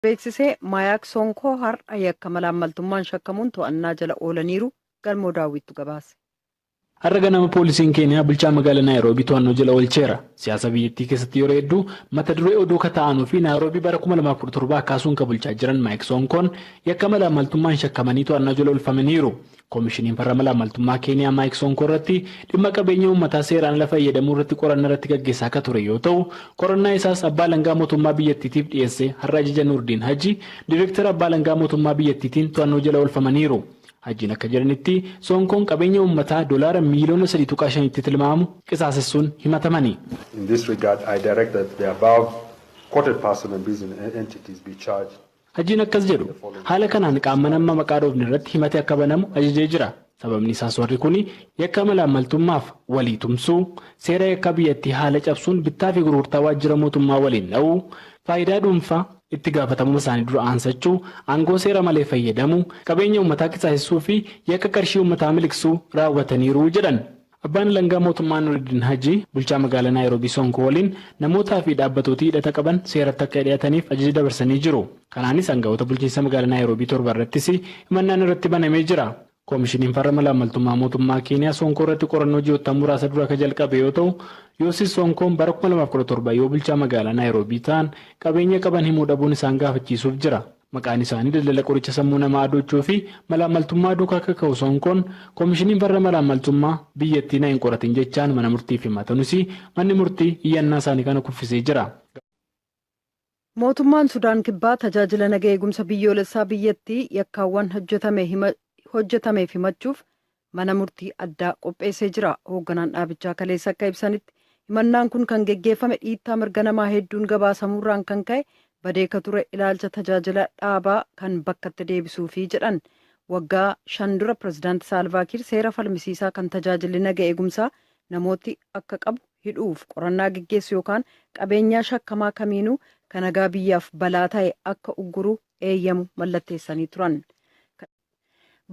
Beeksisee Maayaak Sonkoo har'a yakka malaammaltummaan shakkamuun to'annaa jala oolaniiru. Galmoo Daawwittu gabaase. Har'a ganama poolisiin Keeniyaa bulchaa magaalaa Naayiroobii to'annoo jala oolcheera. Siyaasa biyyattii keessatti yeroo hedduu mata duree oduu ka ta'anuu fi Naayiroobii bara 2017 kaasuun ka bulchaa jiran Maayik Sonkoon yakka malaammaltummaan shakkamanii to'annoo jala oolfamaniiru. Koomishiniin farra malaammaltummaa Keeniyaa Maayik Sonkoo irratti dhimma qabeenya uummataa seeraan ala fayyadamuu irratti qorannaa irratti gaggeessaa akka ture yoo ta'u, qorannaa isaas abbaa alangaa mootummaa biyyattiitiif dhiyeesse. Har'a ajaja Nuurdiin Haji, direektara abbaa alangaa mootummaa biyyattiitiin to'annoo jala oolfamaniiru. Hajiin akka jedhanitti, Sonkoon qabeenya uummataa doolaara miiliyoona 3.5tti tilmaamu qisaasessuun himatamani. In this regard, I direct that the above quoted person and business entities be charged. Hajiin akkas jedhu: haala kanaan qaama nama maqaa dhoofne irratti himate akka banamu ajajee jira. Sababni isaas warri kun yakka malaammaltummaaf walii tumsuu, seera yakka biyyattii haala cabsuun bittaa fi gurgurtaa waajjira mootummaa waliin dha'uu, faayidaa dhuunfaa itti gaafatamummaa isaanii dura aansachuu, aangoo seera malee fayyadamuu, qabeenya uummataa qisaasessuu fi yakka qarshii uummataa miliqsuu raawwataniiru jedhan. Abbaan alangaa mootummaa Nuuriddin Hajii bulchaa magaalaa Naayiroobii Sonkoo waliin namootaa fi dhaabbatootii hidhata qaban seeratti akka dhiyaataniif ajaja dabarsanii jiru. Kanaanis aangawoota bulchiinsa magaalaa Naayiroobii 7 irrattis himannaan irratti banamee jira. Koomishiniin farra malaammaltummaa mootummaa Keeniyaa Sonkoo irratti qorannoo ji'oottan muraasa dura akka jalqabe yoo ta'u, yoosis Sonkoon bara 2017 yoo bulchaa magaalaa Naayiroobii ta'an qabeenya qaban himuu dhabuun isaan gaafachiisuuf jira. Maqaan isaanii daldala qoricha sammuu namaa adochuu fi malaammaltummaa duukaa akka ka'u Sonkoon koomishiniin farra malaammaltummaa biyyattii na hin qoratin jechaan mana murtiif himatanuus, manni murtii iyyannaa isaanii kana kuffisee jira. Mootummaan Sudaan Kibbaa tajaajila naga eegumsa biyyoolessaa biyyattii yakkaawwan hojjetameef himachuuf mana murtii addaa qopheessee jira. Hoogganaan dhaabichaa kaleessa akka ibsanitti, himannaan kun kan geggeeffame dhiittaa mirga namaa hedduun gabaasamuurraan kan ka'e badee ka ture ilaalcha tajaajila dhaabaa kan bakkatti deebisuufi jedhan. Waggaa 5 dura pirezidaanti Saalvaakiir seera falmisiisaa kan tajaajilli naga eegumsaa namooti akka qabu, hidhuuf qorannaa geggeessu yookaan qabeenyaa shakkamaa kamiinuu kan nagaa biyyaaf balaa ta'e akka ugguru eeyyamu mallatteessanii turan.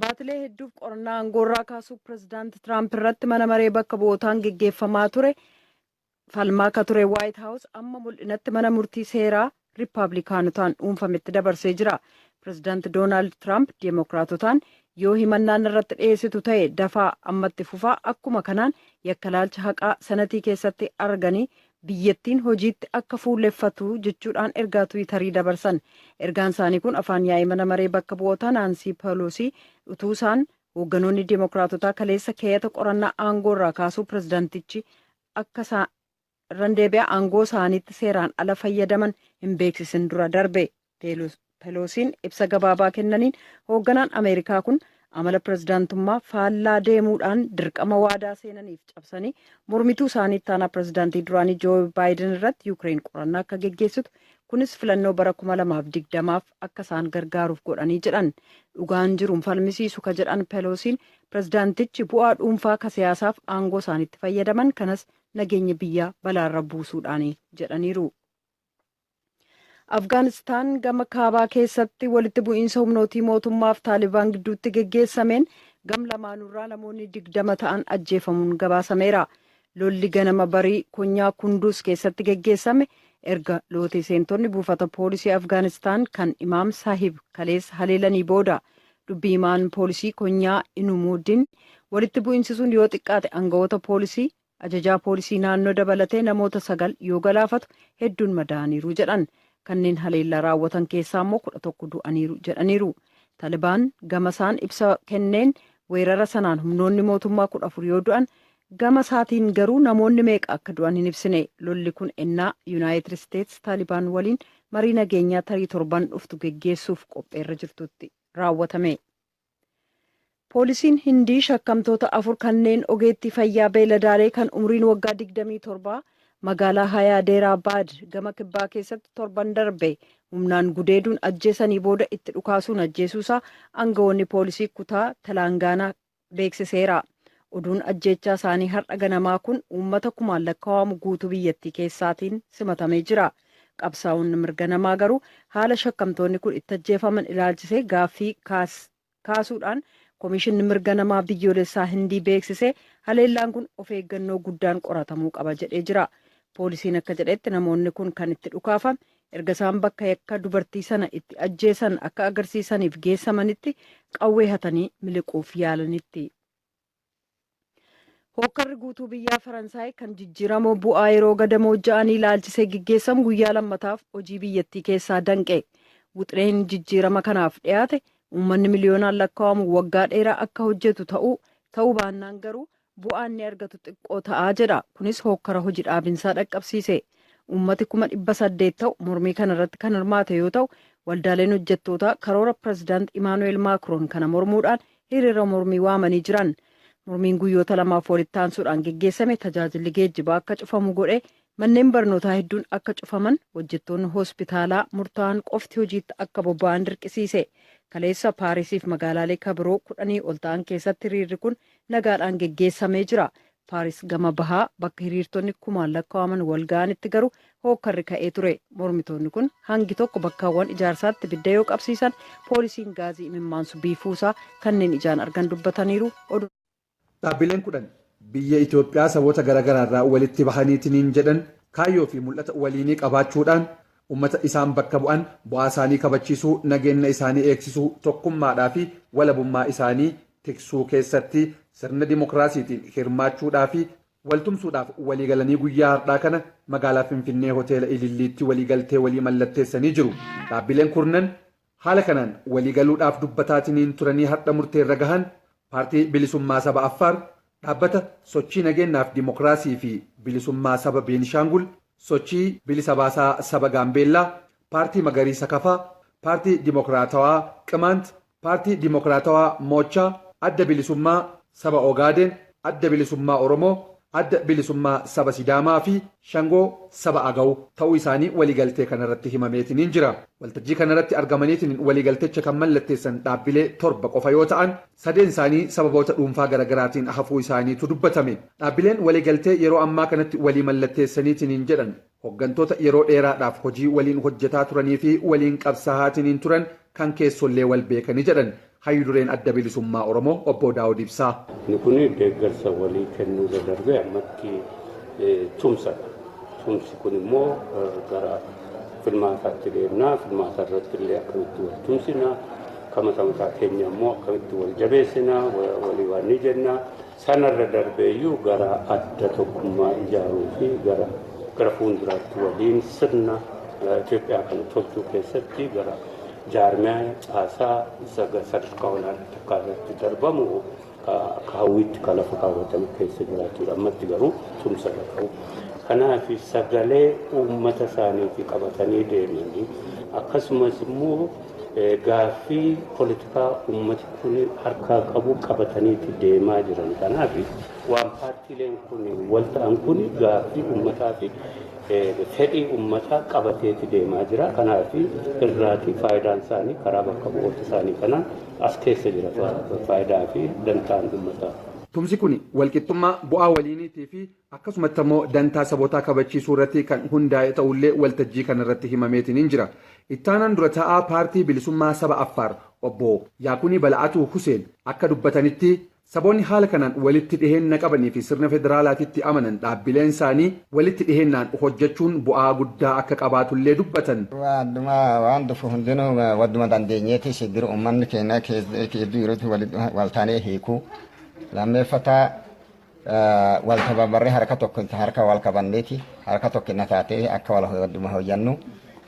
Baatilee hedduuf qorannaa aangoorraa kaasuu pirezidaanti Tiraamp irratti mana maree bakka bu'ootaan geggeeffamaa ture falmaa ka ture Waayit Haawus amma mul'inatti mana murtii seeraa Riippaabilikaanotaan dhuunfametti dabarsee jira. Pirezidaanti Doonaald Tiraamp Deemokiraatotaan yoo himannaan irratti dhiyeessitu ta'e dafaa ammatti fufaa, akkuma kanaan yakka ilaalcha haqaa sanatii keessatti arganii biyyattiin hojiitti akka fuulleffatu jechuudhaan ergaa Tiwiitarii dabarsan. Ergaan isaanii kun afaan yaa'ii mana maree bakka bu'ootaa Naansii Peloosii utuu isaan hoogganoonni Deemokiraatotaa kaleessa keeyyata qorannaa aangoo irraa kaasuu pirezidaantichi akka irran deebi'a aangoo isaaniitti seeraan ala fayyadaman hin beeksisin dura darbe. Peloosiin ibsa gabaabaa kennaniin, hoogganaan Ameerikaa kun amala pirezidaantummaa faallaa deemuudhaan dirqama waadaa seenaniif cabsanii mormituu isaanii ittaanaa pirezidaantii duraanii Joo Baayiden irratti Yuukireen qorannaa akka geggeessitu, kunis filannoo bara 2020f akka isaan gargaaruuf godhanii jedhan. Dhugaan jiruun falmisiisu ka jedhan Peloosiin, pirezidaantichi bu'aa dhuunfaa ka siyaasaaf aangoo isaaniitti fayyadaman, kanas nageenya biyyaa balaarra buusuudhaani jedhaniiru. Afgaanistaan gama kaabaa keessatti walitti bu'iinsa humnootii mootummaaf Taalibaan gidduutti geggeessameen gam lamaanurraa namoonni 20 ta'an ajjeefamuun gabaasameera. Lolli ganama barii konyaa Kunduus keessatti geggeessame erga lootee seentonni buufata poolisii Afgaanistaan kan Imaam Saahib kaleessa haleelanii booda. Dubbii himaan poolisii konyaa Inumuddin walitti bu'iinsi sun yoo xiqqaate aangawoota poolisii, ajajaa poolisii naannoo dabalatee namoota sagal yoo galaafatu hedduun madaa'aniiru jedhan. Kanneen haleellaa raawwatan keessaa immoo 11 du'aniiru jedhaniiru. Talibaan gama isaan ibsa kenneen weerara sanaan humnoonni mootummaa 14 yoo du'an, gama isaatiin garuu namoonni meeqa akka du'an hin ibsine. Lolli kun ennaa Yuunaayitid Isteets Taalibaan waliin marii nageenyaa tarii torban dhuftu geggeessuuf qopheerra jirtutti raawwatame. Poolisiin Hindii shakkamtoota afur kanneen ogeettii fayyaa beeladaalee kan umriin waggaa 27 magaalaa Hayaadeeraabaad gama kibbaa keessatti torban darbe humnaan gudeeduun ajjeesanii booda itti dhukaasuun ajjeesuusaa aangawoonni poolisii kutaa Talaangaanaa beeksiseera. Oduun ajjeechaa isaanii har'a ganamaa kun uummata kumaan lakkaa'amu guutuu biyyattii keessaatiin simatamee jira. Qabsaa'onni mirga namaa garuu haala shakkamtoonni kun itti ajjeefaman ilaalchisee gaaffii kaasuudhaan Komishinni mirga namaa biyyoolessaa Hindii beeksisee haleellaan kun of eeggannoo guddaan qoratamuu qaba jedhee jira. Poolisiin akka jedhetti, namoonni kun kan itti dhukaafame Erga isaan bakka yakka dubartii sana itti ajjeesan akka agarsiisaniif geessamanitti qawwee hatanii miliquuf yaalanitti. Hookkarri guutuu biyyaa Faransaay kan jijjiiramoo bu'aa yeroo gadamoo ja'anii ilaalchisee geggeessamu guyyaa lammataaf hojii biyyattii keessaa danqe. Wixineen jijjiirama kanaaf dhiyaate uummanni miliyoonaan lakkaa'amu waggaa dheeraa akka hojjetu ta'uu baannaan garuu bu'aan inni argatu xiqqoo ta'aa jedha. Kunis hookkara hojii dhaabinsaa dhaqqabsiise. Uummati 800,000 ta'u mormii kana irratti kan hirmaate yoo ta'u, waldaaleen hojjettootaa karoora pirezidaant Imaanu'eel Maakroon kana mormuudhaan hiriira mormii waamanii jiran. Mormiin guyyoota 2f walitti aansuudhaan geggeessame tajaajilli geejjibaa akka cufamu godhe, manneen barnootaa hedduun akka cufaman, hojjettoonni hospitaalaa murtaa'an qofti hojiitti akka bobba'an dirqisiise. Kaleessa Paarisiif magaalaalee kabiroo 10 ol ta'an keessatti hiriirri kun nagaadhaan geggeessamee jira. Paaris gama bahaa bakka hiriirtonni kumaan lakkaa'aman wal ga'anitti garuu hookkarri ka'ee ture. Mormitoonni kun hangi tokko bakkaawwan ijaarsaatti ibidda yoo qabsiisan, poolisiin gaazii imimmaansu biifuusaa kanneen ijaan argan dubbataniiru. Dhaabbileen 10 biyya Itoophiyaa saboota garaagaraa irraa walitti bahaniitiin jedhan kaayyoo fi mul'ata waliinii qabaachuudhaan uummata isaan bakka bu'an bu'aa isaanii kabachiisuu, nageenya isaanii eegsisuu, tokkummaadhaa fi walabummaa isaanii tiksuu keessatti sirna dimokiraasiitiin hirmaachuudhaa fi waltumsuudhaaf waliigalanii guyyaa har'aa kana magaalaa Finfinnee hoteela Ililliitti waliigaltee walii mallatteessanii jiru. Dhaabbileen kurnan haala kanaan waliigaluudhaaf dubbataatiin turanii har'a murteerra gahan Paartii Bilisummaa Saba Affaar, dhaabbata Sochii Nageenyaaf Dimokiraasii fi Bilisummaa Saba Beenishaangul, Sochii Bilisa Baasaa Saba Gaambeellaa, Paartii Magariisa Kafaa, Paartii Dimokiraatawaa Qimaant, Paartii Dimokiraatawaa Moochaa, Adda Bilisummaa Saba Ogaadeen, Adda Bilisummaa Oromoo, Adda Bilisummaa Saba Sidaamaa fi Shangoo Saba Agaw ta'uu isaanii waliigaltee kanarratti himameetiniin jira. Waltajjii kanarratti argamaniitiin waliigaltecha kan mallatteessan dhaabbilee torba qofa yoo ta'an, sadeen isaanii sababoota dhuunfaa garaagaraatiin hafuu isaaniitu dubbatame. Dhaabbileen waliigaltee yeroo ammaa kanatti walii mallatteessaniitiin jedhan hooggantoota yeroo dheeraadhaaf hojii waliin hojjetaa turanii fi waliin qabsaa'aatiin turan kan keessollee wal beekanii jedhan hayyu dureen Adda Bilisummaa Oromoo obbo Daawud Ibsaa. Inni kun deeggarsa walii kennuu irra darbee ammatti tumsadha. Tumsi kun immoo gara filmaataatti deemna. Filmaata irratti illee akkamitti wal tumsina. Kama mataa keenya immoo akkamitti wal jabeessina, walii waan ni jenna. Sanarra darbeeyyuu gara adda tokkummaa ijaaruu fi gara fuulduraatti waliin sirna Itoophiyaa kana tolchuu keessatti gara jaarmiyaa caasaa sadarkaa olaanaatti akka irratti darbamu akka hawwiitti kan lafa kaawwatame keessa jiraachuudha. Ammatti garuu tumsa irra qabu. Kanaaf sagalee uummata isaaniitii qabatanii deemanii akkasumas immoo gaaffii poolitikaa uummati kun harkaa qabu qabataniiti deemaa jiran. Kanaaf waan paartiileen kun wal ta'an kun gaaffii uummataa fi fedhii uummataa qabateeti deemaa jira. Kanaaf irraati faayidaan isaanii karaa bakka bu'oota isaanii kanaan as keessa jira faayidaa fi dantaan uummataa. Tumsi kun walqixxummaa bu'aa waliiniitii fi akkasumatti immoo dantaa sabootaa kabachiisuu irratti kan hundaa'e ta'ullee waltajjii kanarratti himameetiin jira. Ittaanaan dura taa'aa Paartii Bilisummaa Saba Affaar obbo Yaakunii Bala'atuu Huseen akka dubbatanitti saboonni haala kanaan walitti dhiheenna qabanii fi sirna federaalaatitti amanan dhaabbileen isaanii walitti dhiheennaan hojjechuun bu'aa guddaa akka qabaatullee dubbatan. Waan dhufu hundinuu wadduma dandeenyeeti sidir uummanni keenya hedduu yerootti waltaanee hiikuu lammeeffataa wal tababarree harka tokko harka wal qabanneeti harka tokko na taatee akka wal wadduma hojjannu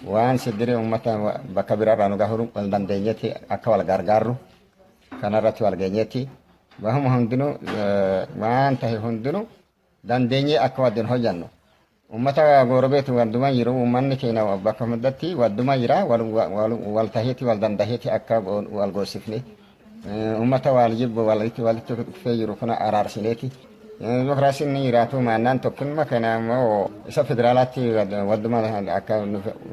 waan sidiri uummata bakka biraarraa nu gahu wal dandeenyeeti akka wal gargaarru kanarratti wal geenyeeti wahuma hundinuu waan tahe hundinuu dandeenyee akka wajjin hojjannu. Uummata goorobeetu wadduma jiru, uummanni keenya bakka hundatti wadduma jira, wal taheeti wal dandaheeti akka wal goosifne. Uummata wal jibbu walitti walitti dhufee jiru kuna araarsineeti. Dimokiraasiin ni jiraatu maannaan tokkummaa kana immoo isa federaalaatti wadduma akka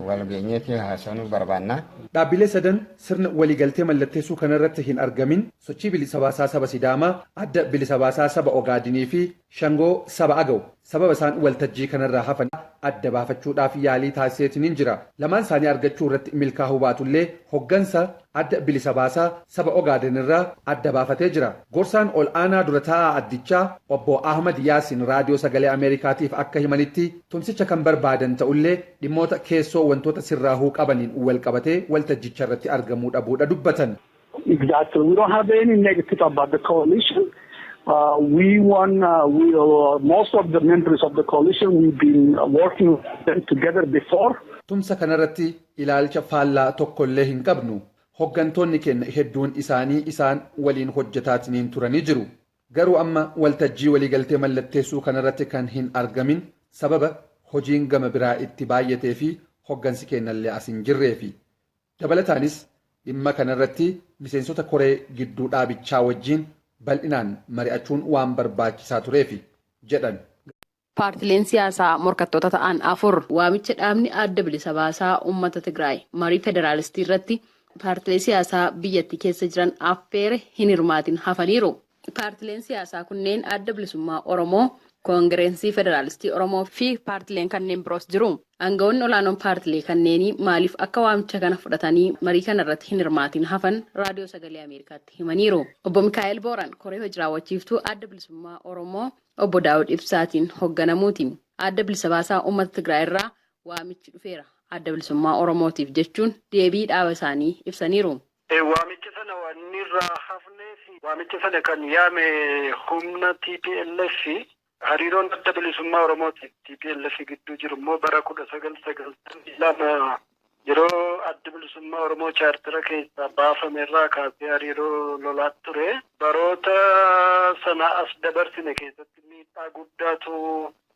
wal geenyeeti haasa'uu barbaanna. Dhaabbilee sadan sirna waliigaltee mallatteessuu kanarratti hin argamin Sochii Bilisa Baasaa Saba Sidaamaa, Adda Bilisa Baasaa Saba Ogaadinii fi Shangoo Saba Agaw sababa isaan waltajjii kanarraa hafan adda baafachuudhaaf yaalii taasiseetiin jira. Lamaan isaanii argachuu irratti milkaa'uu baatullee hoggansa adda bilisa baasaa saba Ogaaden irraa adda baafatee jira. Gorsaan ol aanaa dura taa'aa addichaa obbo Ahmad Yaasin raadiyoo sagalee Ameerikaatiif akka himanitti tumsicha kan barbaadan ta'ullee dhimmoota keessoo wantoota sirraahuu qabaniin wal qabatee waltajjicha irratti argamuu dhabuudha dubbatan. Exactly. We don't have any negative about the coalition. We won, most of the members of the coalition, we've been working with them together before. Tumsa kanarratti ilaalcha faallaa tokkollee hin qabnu. Hoggantoonni keenya hedduun isaanii isaan waliin hojjetaatiniin turanii jiru. Garuu amma waltajjii waliigaltee mallatteessuu kanarratti kan hin argamin sababa hojiin gama biraa itti baay'atee fi hoggansi keenyallee as hin jirreefi. Dabalataanis dhimma kanarratti miseensota koree gidduu dhaabichaa wajjin bal'inaan mari'achuun waan barbaachisaa tureefi jedhan. Paartileen siyaasaa morkattoota ta'an 4 waamicha dhaabni adda bilisa baasaa uummata Tigraay marii federaalistii irratti paartilee siyaasaa biyyattii keessa jiran affeere hin hirmaatin hafaniiru. Paartileen siyaasaa kunneen adda bilisummaa Oromoo, Koongireensii Federaalistii Oromoo fi paartileen kanneen biroos jiru. Aangawoonni olaanoon paartilee kanneenii maaliif akka waamicha kana fudhatanii marii kana irratti hin hirmaatin hafan raadiyoo sagalee Ameerikaatti himaniiru. Obbo Mikaa'el Booran koree hojii raawwachiiftuu adda bilisummaa Oromoo obbo Daawud Ibsaatiin hoogganamuuti. Adda bilisa baasaa uummata Tigraay irraa waamichi dhufeera adda bilisummaa Oromootiif jechuun deebii dhaaba isaanii ibsaniiru. Waamicha sana wanni irraa hafnee fi waamicha sana kan yaame humna TPLF hariiroon adda bilisummaa Oromootiif TPLF gidduu jiru immoo bara 1992 yeroo adda bilisummaa Oromoo chaartara keessaa baafame irraa kaasee hariiroo lolaa ture. Baroota sana as dabarsine keessatti miidhaa guddaatu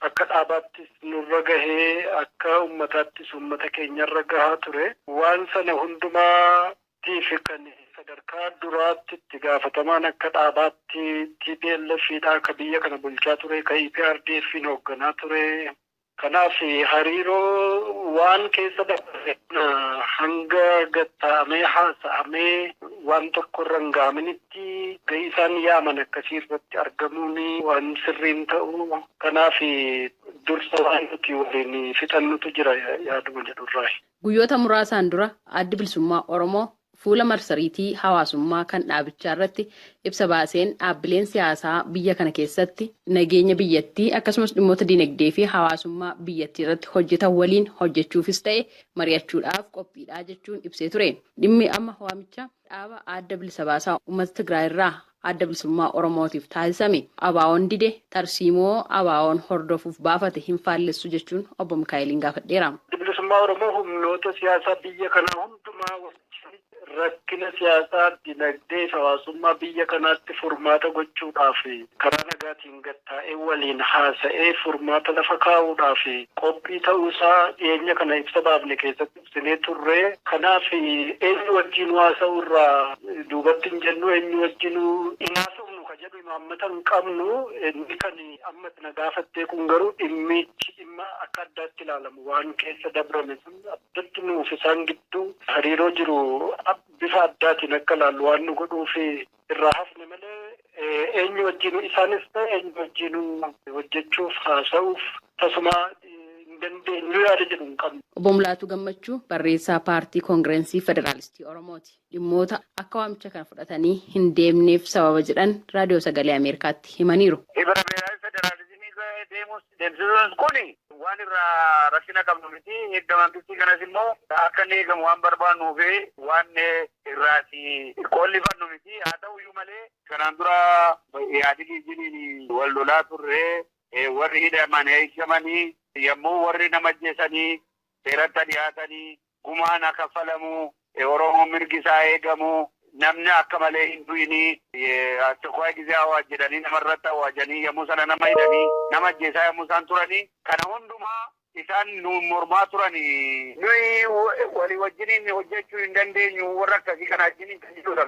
akka dhaabaattis nurra gahee akka uummataattis uummata keenyarra gahaa ture. Waan sana hundumaatiif kan sadarkaa duraatti itti gaafatamaan akka dhaabaatti TPLF dha akka biyya kana bulchaa ture, ka EPRDF hoogganaa ture. Kanaaf hariiroo waan keessa dabarse hanga gatta'amee haasa'amee waan tokko irra hin gahaminitti gahii isaan yaaman akkasii irratti argamuun waan sirriin ta'u. Kanaaf dursa waan nuti waliin fixannutu jira yaaduma jedhurraa. Guyyoota muraasaan dura addi bilisummaa Oromoo fuula marsariitii hawaasummaa kan dhaabichaa irratti ibsa baaseen dhaabbileen siyaasaa biyya kana keessatti nageenya biyyattii akkasumas dhimmoota dinagdee fi hawaasummaa biyyattii irratti hojjetan waliin hojjechuufis ta'e mari'achuudhaaf qophiidha jechuun ibsee ture. Dhimmi amma waamicha dhaaba adda bilisa baasaa uummata Tigraay irraa adda bilisummaa Oromootiif taasisame ABO'n dide tarsiimoo ABO'n hordofuuf baafate hin faallessu jechuun obbo Mikaa'eliin gaafadheera. Bilisummaa Oromoo humnoota siyaasaa biyya kanaa hundumaa rakkina siyaasaa, dinagdee fi hawaasummaa biyya kanaatti furmaata gochuudhaaf karaa nagaatiin gattaa'ee waliin haasa'ee furmaata lafa kaa'uudhaaf qophii ta'uusaa dhiyeenya kana ibsa baafne keessatti ibsinee turre. Kanaaf eenyu wajjin haasa'uu irraa duubatti hin jennu, eenyu wajjin hin haasofnu ka jedhu imaammata hin qabnu. Inni kan amma na gaafattee kun garuu dhimmichi dhimma akka addaatti ilaalamu waan keessa dabrame sun addatti nuuf isaan gidduu hariiroo jiru bifa addaatiin akka ilaallu waan nu godhuuf irraa hafne malee eenyu wajjin isaanis ta'e eenyu wajjin hojjechuuf haasa'uuf tasuma hin dandeenyu yaada jedhu hin qabnu. Obbo Mulaatuu Gammachuu barreessaa paartii Koongireensii Federaalistii Oromooti. Dhimmoota akka waamicha kana fudhatanii hin deemneef sababa jedhan raadiyoo sagalee Ameerikaatti himaniiru. Ibra federaalizimii deemsisuun kuni waan irraa rakkina qabnu miti. Eeggamantichi kanas immoo akka inni eegamu waan barbaannuu fi waan irraati qollifannu miti. Haa ta'uyyuu malee kanaan dura yaadni jiniin wal lolaa turre warri hidhaman eeggamanii yommuu warri nama ajjeesanii seeratti dhiyaatanii gumaan akka kaffalamu Oromoon mirgi isaa eegamu namni akka malee hin du'inii አስቸኳይ ጊዜ አዋጅ jedhanii namarratti awaajanii yommuu sana nama hidhanii nama ajjeesaa yommuu isaan turanii kana hundumaa isaan nu mormaa turanii nuyi walii wajjiniin hojjechuu hin dandeenyu warra akkasii kana wajjiniin kan jedhudha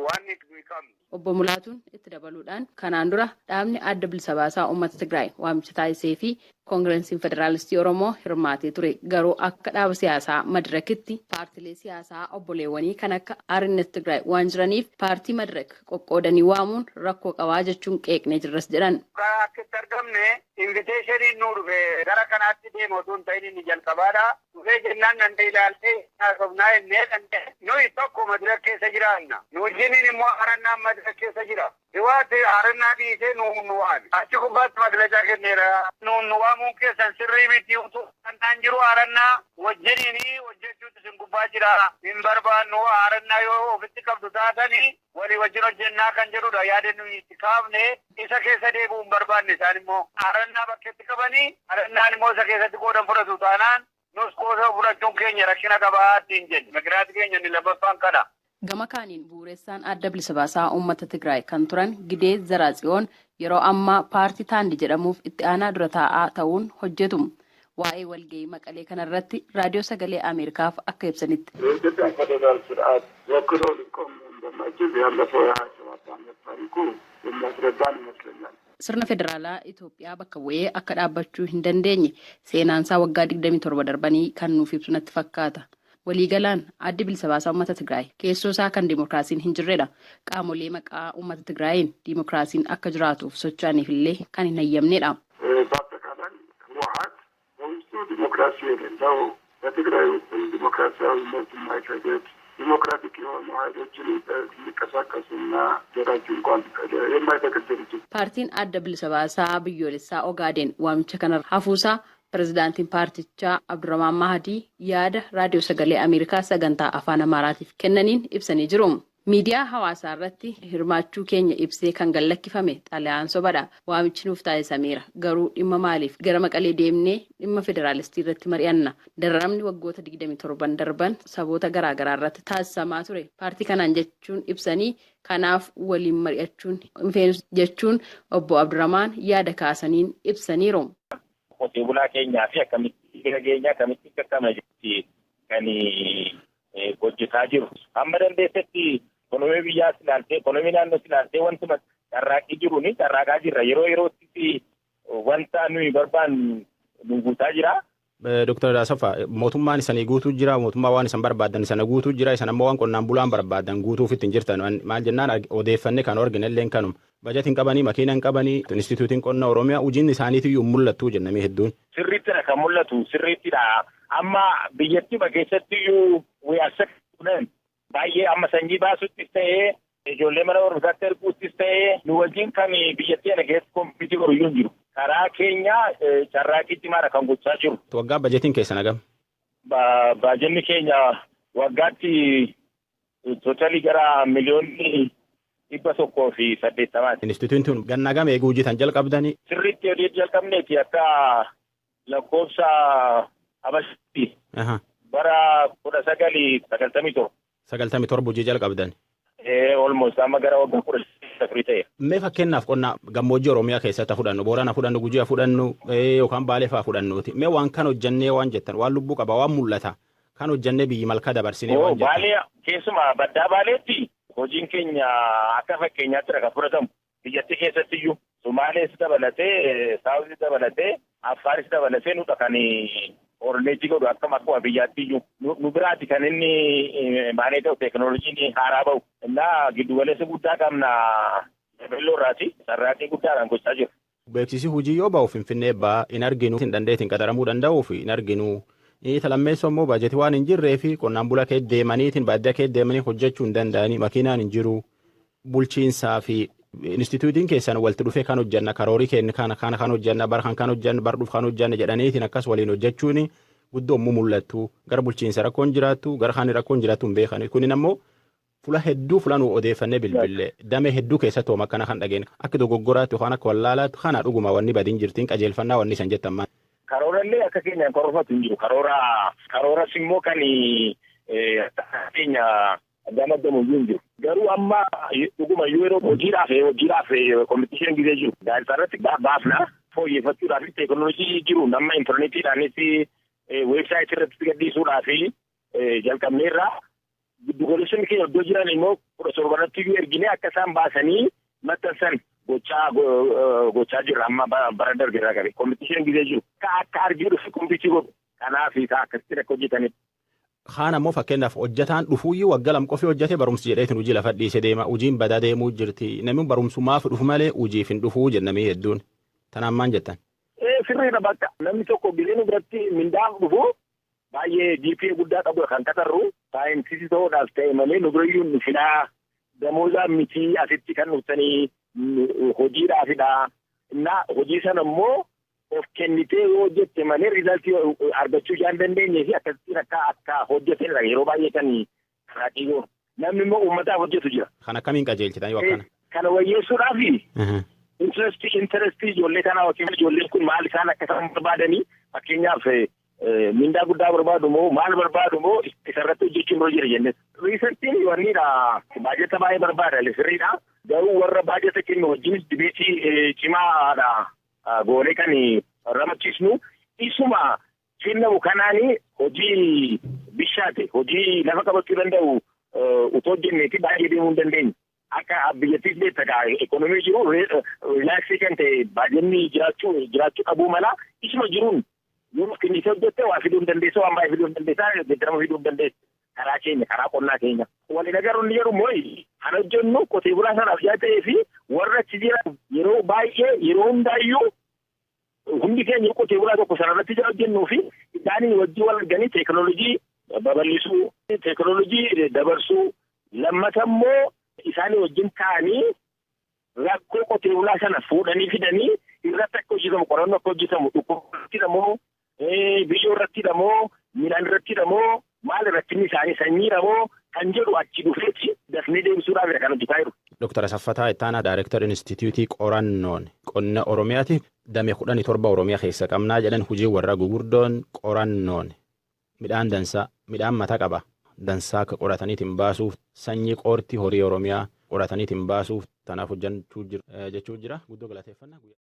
waan nuyi qabnu. Obbo Mulaatuun itti dabaluudhaan kanaan dura dhaabni adda bilisa baasaa uummata Tigraay waamicha taasisee fi Koongireensiin Federaalistii Oromoo hirmaatee ture. Garuu akka dhaaba siyaasaa Madirakitti paartilee siyaasaa obboleewwanii kan akka Arinnet Tigraay waan jiraniif paartii Madirak qoqqoodanii waamuun rakkoo qabaa jechuun qeeqnee jirras jedhan. Akka itti argamne inviteeshiniin nuu dhufe gara kanaatti deemu osoo hin ta'in inni jalqabaadha. Dhufee jennaan danda'e ilaaltee haasofnaa jennee danda'e. Nuyi tokko Madirak keessa jiraanna. Nu wajjiniin immoo Arannaan Madirak keessa jira. Hiwaati Arannaa dhiisee nu waame. Achi gubbaatti maglacaa kenneera. Nu waamuun keessan sirrii miti utuu Arannaan jiru Arannaa wajjiniin hojjechuutu isin gubbaa jira. Hin barbaannu Arannaa yoo ofitti qabdu taatanii walii wajjin hojjennaa kan jedhudha. Yaada nuyi itti kaafne isa keessa deebi'uu hin barbaanne isaan immoo Arannaa bakkeetti qabanii Arannaan immoo isa keessatti qooda fudhatu taanaan nus qooda fudhachuun keenya rakkina qabaa ittiin jenna. Maqiraati keenya inni lammaffaan kana. Gama kaaniin bu'uureessaan adda bilisa baasaa uummata Tigraay kan turan Gidee Zaraatsiyoon yeroo ammaa paartii Taandi jedhamuuf itti aanaa dura taa'aa ta'uun hojjetu. Waa'ee walgahii Maqalee kanarratti raadiyoo sagalee Ameerikaaf akka ibsanitti. የኢትዮጵያ ፌዴራል ስርዓት ወክሎ ሊቆም እንደማይችል ያለፈው የ27 ዓመት ታሪኩ የሚያስረዳን ይመስለኛል። Sirna federaalaa Itoophiyaa bakka bu'ee akka dhaabbachuu hin dandeenye seenaansaa waggaa 27 darbanii kan nuuf ibsu natti fakkaata. Waliigalaan addi bilisa baasaa uummata Tigraay keessoo isaa kan dimookiraasiin hin jirredha. Qaamolee maqaa uummata Tigraayin dimookiraasiin akka jiraatuuf socho'aniif illee kan hin hayyamnedha. በአጠቃላይ ህወሓት በውስጡ ዲሞክራሲ የሌለው በትግራይ ውስጥም ዲሞክራሲያዊነት የማይፈቅድ ዲሞክራቲክ የሆኑ ኃይሎችን ሊንቀሳቀሱና ደራጁ እንኳን የማይፈቅድ ድርጅት። Paartiin adda bilisa baasaa biyyoolessaa Ogaadeen waamicha kana hafuusaa pirezidaantiin paartichaa Abdurrahmaan Mahadii yaada raadiyoo sagalee Ameerikaa sagantaa afaan Amaaraatiif kennaniin ibsanii jiru. Miidiyaa hawaasaa irratti hirmaachuu keenya ibsee kan gallakkifame xalayaan sobadha. Waamichi nuuf taasisameera. Garuu dhimma maaliif gara Maqalee deemnee dhimma federaalistii irratti mari'anna. Dararamni waggoota 27 darban saboota garaagaraa irratti taasisamaa ture. Paartii kanaan jechuun ibsanii kanaaf waliin mari'achuun hin feenu jechuun obbo Abdurrahmaan yaada kaasaniin ibsaniiru. Qotee bulaa keenyaa fi akkamitti bira keenya akkamitti qaqqabna jetti kan hojjetaa jiru. Amma dandeessetti ekonomii biyyaas ilaaltee ekonomii naannoos ilaaltee wantuma carraaqqii jiruun carraaqaa jirra. Yeroo yerootti wanta nuyi barbaannu nu guutaa jira. Dooktar Asaffaa, mootummaan isanii guutuu jira, mootummaa waan isan barbaadan sana guutuu jira, isan ammoo waan qonnaan bulaan barbaadan guutuuf ittiin jirtan. Maal jennaan odeeffanne kan argine illee kanuma. Bajetiin qabanii, makiina hin qabanii, instituutiin qonna Oromiyaa hojiin isaaniitiyyuu hin mul'attu jennamee hedduun. Sirriittidha kan mul'atu, sirriittidha. Amma biyyattii keessattiyyuu we are second baay'ee amma sanyii baasuttis ta'ee ijoollee mana barumsaatti erguuttis ta'ee nu wajjin kan biyyattii ana keessatti kompiitii godhu iyyuu hin jiru. Karaa keenya carraaqqii cimaadha kan gochaa jiru. Waggaa bajetiin keessan hagam? Baajenni keenya waggaatti totalii gara 180,000,000. Instituutiin tun ganna gama eeguu hojjetan jalqabdanii. Sirriitti hojii jalqabneeti akka lakkoofsa Habashaatti. Bara 1997. 97 hojii jalqabdan. Almost amma gara waggaa 14 ta'e. Mee fakkeenyaaf qonna gammoojjii Oromiyaa keessatti fudhannu, Boorana fudhannu, Gujii fudhannu yookaan Baalee fa'aa fudhannuuti. Mee waan kan hojjannee waan jettan, waan lubbuu qaba, waan mul'ata kan hojjannee biyyi malkaa dabarsinee waan jettan. Baalee keessumaa baddaa Baaleetti hojiin keenya akka fakkeenyaatti kan fudhatamu biyyattii keessattiyyuu Somaalees dabalatee, Saawuzii dabalatee, Affaaris dabalatee nudha kan orneetii godhu akkuma biyyaattiyyuu. Nu biraati kan inni maanee ta'u teekinooloojiin haaraa bahu. Innaa giddugaleessa guddaa qabna Beelloo irraati. Sarraaqqii guddaadhaan gochaa jiru. Beeksisi hojii yoo bahu Finfinnee ba'aa hin arginu, hin dandeettiin qaxaramuu danda'uu fi hin arginu. Lammeessoo immoo baajetii waan hin jirree fi qonnaan bulaa kee deemaniitiin baadiyyaa kee deemanii hojjechuu hin danda'anii makiinaan hin jiru. Bulchiinsaa fi instituutiin keessan walitti dhufee kan hojjanna karoorii keenya kana kana kan hojjanna bara kan kan hojjanna bara dhufu kan hojjanna jedhaniitiin akkas waliin hojjechuun guddoo immoo mul'attu. Gara bulchiinsa rakkoon jiraattu gara kaan rakkoon jiraattu hin beekan. Kunin ammoo fula hedduu fula nu odeeffannee bilbille damee hedduu keessatti hooma akkana kan dhageenye akka dogoggoraatti yookaan akka wallaalaatti kana dhuguma wanni badiin jirtiin qajeelfannaa wanni isan jettan maal. Karoorallee akka keenyaan karoorfatu hin jiru. Karooras immoo kan keenya gamadamu iyyuu hin jiru. Garuu amma dhuguma yeroo hojiidhaaf kompiitishin gisee jiru. Gaazexaa irratti baafna fooyyeffachuudhaaf teekinooloojii jiru nama intarneetiidhaanis weebsaayitii irratti gadhiisuudhaaf jalqabneerra. Giddugaleessonni keenya iddoo jiran immoo 17 iyyuu ergine akka isaan baasanii maxxansan Gochaa jirra amma bara darbe irraa qabe. Kompiitishin gizee jiru. Akka arginu dhufi kompiitii godhu. Kanaaf akkasitti akka hojjetanidha. Kaan ammoo fakkeenyaaf hojjetaan dhufuuyyuu waggaa 2 qofii hojjete barumsi jedheetiin hojii lafa dhiisee deema. Hojiin badaa deemuu jirti. Namni barumsumaaf dhufu malee hojiif hin dhufuu jennamee hedduun. Tanaan maal jettan? Sirriidha bakka. Namni tokko gizee nu biratti mindaaf dhufu baay'ee GPA guddaa qabu kan qaxarru saayintisii ta'uudhaaf ta'e malee nu birayyuu nu filaa damoozaa miti asitti kan dhuftanii hojiidhaafidha. Innaa hojii sana immoo of kennitee yoo hojjette malee riizaltii argachuu isaan dandeenyee fi akkasittiin akka hojjetanidha yeroo baay'ee kan karaa goonu. Namni immoo uummataaf hojjetu jira. Kan akkamiin qajeelchitan yoo akkana? Kana wayyeessuudhaafi intarestii ijoollee kanaa yookiin ijoolleen kun maal isaan akka isaan barbaadanii fakkeenyaaf mindaa guddaa barbaadu moo maal barbaadu moo isarratti hojjechuun dura jira jennee. Riisarchiin wanniidha baajata baay'ee barbaada sirriidha. Garuu warra baajata kennu wajjinis dibeetii cimaadha goonee kan ramachiisnu isuma kennamu kanaani hojii bishaate hojii lafa qabachuu danda'u utoo hojjenneeti baay'ee deemuu hin dandeenye. Akka biyyattiis beektaa ekonomii jiru riilaaksii kan ta'e baajanni jiraachuu qabuu mala isuma jiruun yoo kennitee hojjette waa fiduu hin dandeessa waan baay'ee fiduu hin dandeessa geeddarama fiduu hin dandeessa. Karaa keenya karaa qonnaa keenya. Waliin agarru inni jedhu mooyi kan hojjennu qotee bulaa sanaaf yaa ta'ee fi warra achi jiran yeroo baay'ee yeroo hundaayyuu hundi keenya qotee bulaa tokko sanarratti jira hojjennuu fi isaanii wajjin wal arganii teekinooloojii babal'isuu teekinooloojii dabarsuu lammata immoo isaanii wajjin ta'anii rakkoo qotee bulaa sana fuudhanii fidanii irratti akka hojjetamu qorannoo akka hojjetamu dhukkubatti moo biyyoo irratti moo midhaan irratti moo maal rakkinni isaanii sanyiidha moo kan jedhu achi dhufeetti dafnee deebisuudhaaf kan hojjetaa jiru. Dooktar Asaffataa Ittaanaa Daayirektar Inistituutii Qorannoon Qonna Oromiyaati. Damee 17 Oromiyaa keessa qabnaa jedhan hojii warra gugurdoon qorannoon midhaan dansaa midhaan mataa qaba dansaa akka qorataniitiin baasuuf sanyii qoortii horii Oromiyaa qorataniitiin baasuuf tanaaf hojjechuu jira jechuu jira guddoo galateeffannaa.